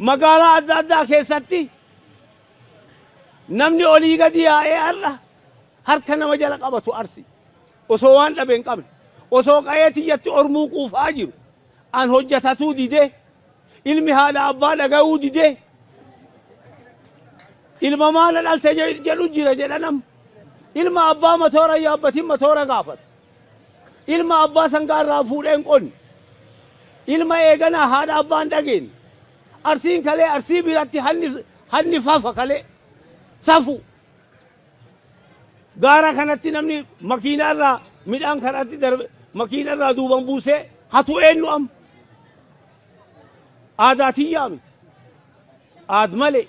Magaalaa adda addaa keessatti namni olii gadi yaa'ee har'a harka nama jala qabatu Arsi. Osoo waan dhabe hin qabne, osoo qa'ee tiyyatti ormuu quufaa jiru, an hojjatatuu didee, ilmi haadha abbaa dhaga'uu didee, ilma maala dhalte jedhu jira jedha nam. Ilma abbaa matoora yaabbatin matoora gaafata. Ilma abbaa sangaa irraa fuudhee hin qonne. Ilma eeganaa haadha abbaa hin dhageenne. Arsiin kalee Arsii biratti hanni hanni fafa kalee safu. Gaara kanatti namni makiinaa irraa midhaan kanatti darbe makiina irraa duuban buusee hatu eenyu amma? Aadaa tiyyaa miti. Aad malee.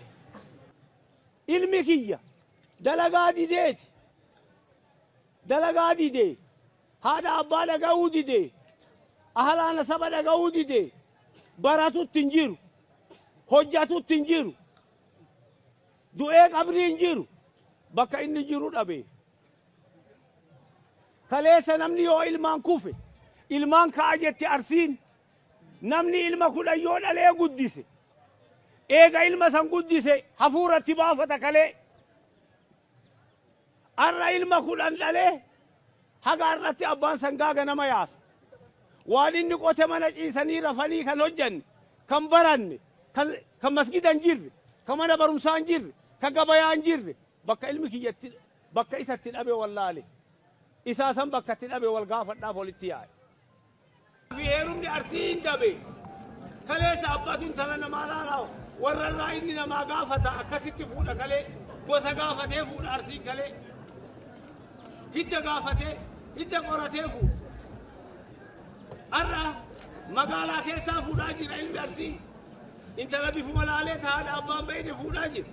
Ilmi kiyya dalagaa dideeti. Dalagaa didee. Haadha abbaa dhaga'uu didee. Ahalaa nasaba dhaga'uu didee. Baratutti hin jiru. Hojjatutti hin jiru. Du'ee qabrii hin jiru. Bakka inni jiru dhabe. Kaleessa namni yoo ilmaan kufe, ilmaan ka'a jetti Arsiin. Namni ilma 10 yoo dhalee guddise, eega ilma san guddise hafuura itti baafata kalee. Har'a ilma 10 dhalee haga har'atti abbaan sangaa ganama yaasa. Waan inni qote mana ciisanii rafanii kan hojjanne, kan baranne, kan, kan masgida hin jirre, kan mana barumsaa hin jirre, kan gabayaa hin jirre, bakka ilmi kiyya itti, bakka isa itti dhabe wallaale. Isaa san bakka itti dhabe wal gaafadhaaf walitti yaa'e. Fi heerumni Arsii hin dabe. Kaleessa abbatu intala namaa laala warra irraa inni namaa gaafata akkasitti fuudha kalee gosa gaafatee fuudha Arsiin kalee. Hidda gaafatee hidda qoratee fuudha. Har'a magaalaa keessaa fuudhaa jira ilmi Arsii. Intala bifuma laalee tahaadha abbaan beeyne fuudhaa jira.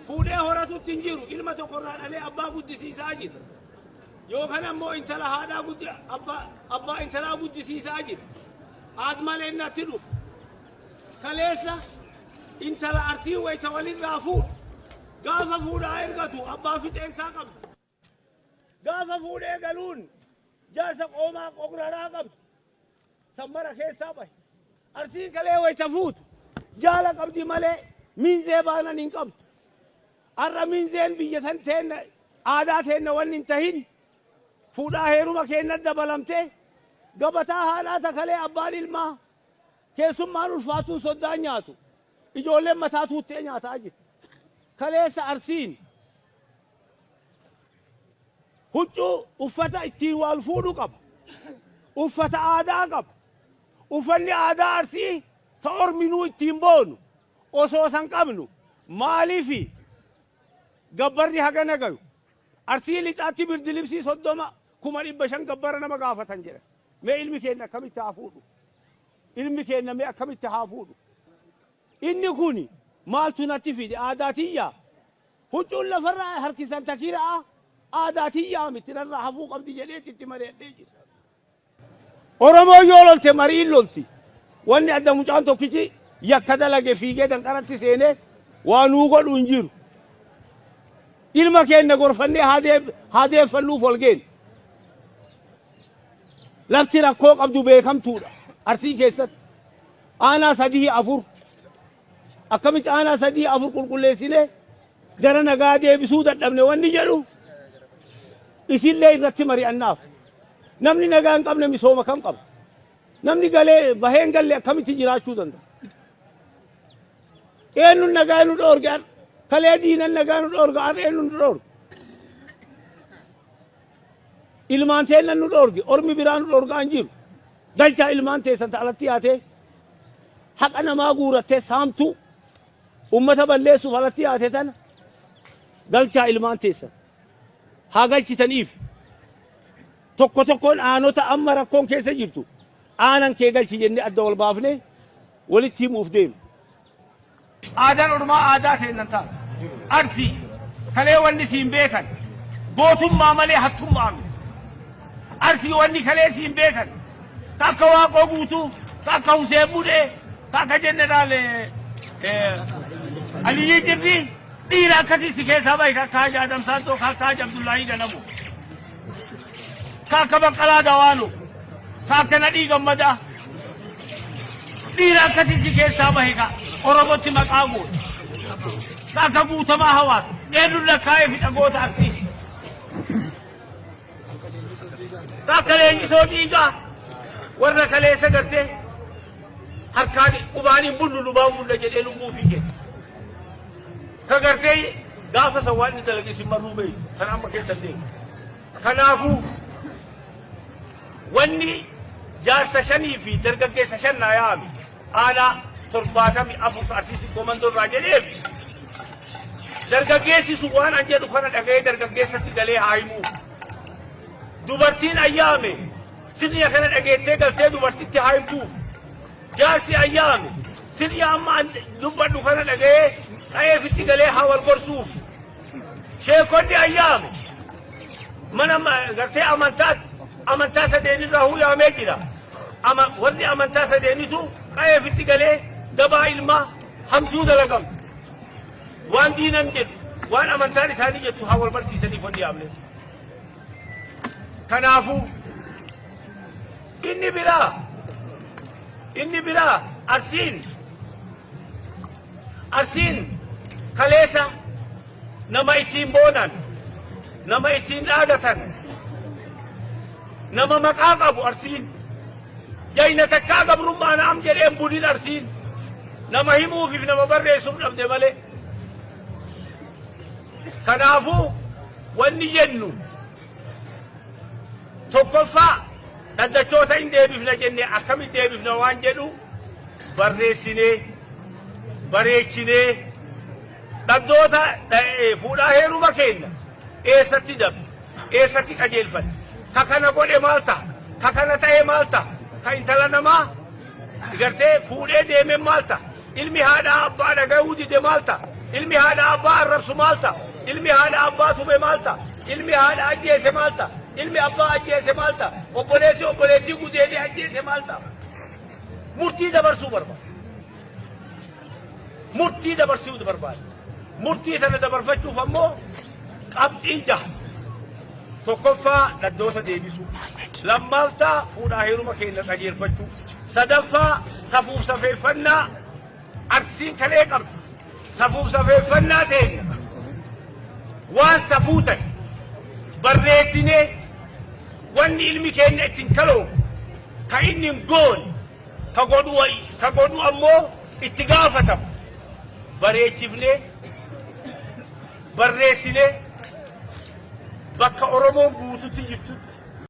Fuudhee horatutti hin jiru ilma tokko irraa dhalee abbaa guddisiisaa jira. Yookaan ammoo intala haadhaa guddi abbaa abbaa intalaa guddisiisaa jira. Haad malee natti dhufu. Kaleessa intala Arsii wayita walirraa fuudhu. Gaafa fuudhaa ergatu abbaa fixeensaa qabdi. Gaafa fuudhee galuun jaarsa qoomaa qograraa qabdi. San mara keessaa bahe. Arsiin kalee wayita fuutu jaala qabdi malee miinzee baanan hin qabdu. Har'a minzeen biyya tan teenna aadaa teenna wanni hin tahin fuudhaa heeruma keenna dabalamtee gabataa haadhaa ta kalee abbaan ilmaa keessummaan ulfaatuun soddaan nyaatu ijoolleen mataa tuuttee nyaataa jirti. Kaleessa Arsiin huccuu uffata ittiin wal fuudhu qaba. Uffata aadaa qaba. Uffanni aadaa Arsii ta orminuu ittiin boonu Osoo san qabnu maaliif gabbarri hagana gayu? Arsii Lixaatti birdilibsii 30 500,000 gabbara nama gaafatan jedhan. Mee ilmi keenna akkamitti haa fuudhu? Ilmi keenna mee akkamitti haa fuudhu? Inni kun maaltu natti fide? Aadaa tiyyaa? Huccuun lafarraa harkisan ta kira'a aadaa tiyyaa miti narraa hafuu qabdi jedheetti itti mari'adhee jira. Oromoon yoo lolte mariin lolti. Wanni adda mucaan tokkichi yakka dalage fiigee danqaratti seenee waa nuu godhu hin jiru. Ilma keenya gorfannee haa deeffannuuf wal geenne. Lafti rakkoo qabdu beekamtuudha. Arsii keessatti aanaa 3 4 akkamitti aanaa 3 4 qulqulleessinee gara nagaa deebisuu dadhabne wanni jedhu isillee irratti mari'annaaf. Namni nagaa hin qabne misooma kam qaba? Namni galee bahee hin galle akkamitti jiraachuu danda'a? Eenyuun nagaa nu dhoorge har'a? Kalee diinan nagaa nu dhoorga har'a eenyuun nu dhoorge? Ilmaan teenna nu dhoorge, ormi biraa nu dhoorgaa hin jiru. Galchaa ilmaan teessan ta alatti yaatee haqa namaa guurattee saamtuu ummata balleessuuf alatti yaate tana galchaa ilmaan teessan. Haa galchitaniif. Tokko tokkoon aanota amma rakkoon keessa jirtu aanan kee galchi jennee adda wal baafnee walitti himuuf deema. Aadaan ormaa aadaa teenna hin taatu. Arsii kalee wanni siin beekan gootummaa malee hattummaa miti. Arsii wanni kalee siin beekan ka akka Waaqoo Guutuu, ka akka Huseen Mudhee, ka akka Jeneraal Aliyyii Cirrii dhiira akkasii si keessaa bahe ka akka Haji Adam Saaddoo, ka akka Haji Abdullaahii Ganamoo, ka akka Baqqalaa Dawaanoo, ka akka Nadhii Gammadaa. Dhiira akkasii si keessaa bahe ka Oromotti maqaa goote. Ka akka Guutamaa Hawaas eenyuun lakkaa'ee fixa goota Arsii. Ka akka Leenjisoo Dhiigaa warra kaleessa gartee harkaan qubaan hin bullu lubaan bulla jedhee lubbuu ofii kenne. Ka gartee gaafa san waan inni dalage isin marruu beektu sana amma keessa hin deemu. Kanaafuu Wanni jaarsa shanii fi dargaggeessa 5 naa yaami aanaa 74 ka Arsii Sikkoo Mandoo irraa jedheef dargaggeessi sun waan an jedhu kana dhaga'ee dargaggeessatti galee haa himuu. Dubartiin an yaame sirniya kana dhageettee galtee dubartitti haa himtuuf. Jaarsi an yaame sirniya amma an dubbadhu kana dhaga'ee qa'eefitti galee haa wal gorsuuf. Sheekonni an yaame mana gartee amantaatti amantaa sadeenirraa huu yaamee jira. Ama warri amantaa sadeenitu qa'eefitti galee dabaa ilmaa hamtuu dalagamtu. Waan diinan jedhu waan amantaan isaanii jettu haa wal barsiisaniif wanni yaamne. Kanaafuu inni biraa inni biraa Arsiin Arsiin kaleessa nama ittiin boonan, nama ittiin dhaadatan, nama maqaa qabu Arsiin. Jayna takkaa gabrummaa na'am jedheen bulin Arsiin. Nama himuufiif nama barreessuuf dhabde malee. Kanaafuu wanni jennu tokkoffaa dhaddachoota hin deebifna jenne akkamitti deebifna waan jedhu barreessinee, bareechinee, dhabdoota fuudhaa heeruma keenna eessatti dabne, eessatti qajeelfanne, ka kana godhe maal ta'a, ka kana ta'e maal ta'a, ka intala namaa gartee fuudhee deeme maal ta'a, ilmi haadhaa abbaa dhagayuu dide maal ta'a, ilmi haadhaa abbaa arrabsu maal ta'a, ilmi haadha abbaa tume maal ta'a, ilmi haadha ajjeese maal ta'a, ilmi abbaa ajjeese maal ta'a, obboleessi obboleettii gudeedee ajjeese maal ta'a. Murtii dabarsuu barbaada. Murtii dabarsuu barbaada. Murtii sana dabarfachuuf ammoo qabxii jaha. Tokkoffaa dhaddoota deebisuu. Lammaffaa fuudhaa heeruma keenya qajeelfachuu. Sadaffaa safuuf safeeffannaa Arsiin kalee qabdu. Safuuf safeeffannaa teenya waan safuu ta'e barreessinee wanni ilmi keenya ittiin kaloofu ka inni hin goone ka godhu ka godhu ammoo itti gaafatamu bareechifnee barreessinee bakka Oromoon guututti jirtutti.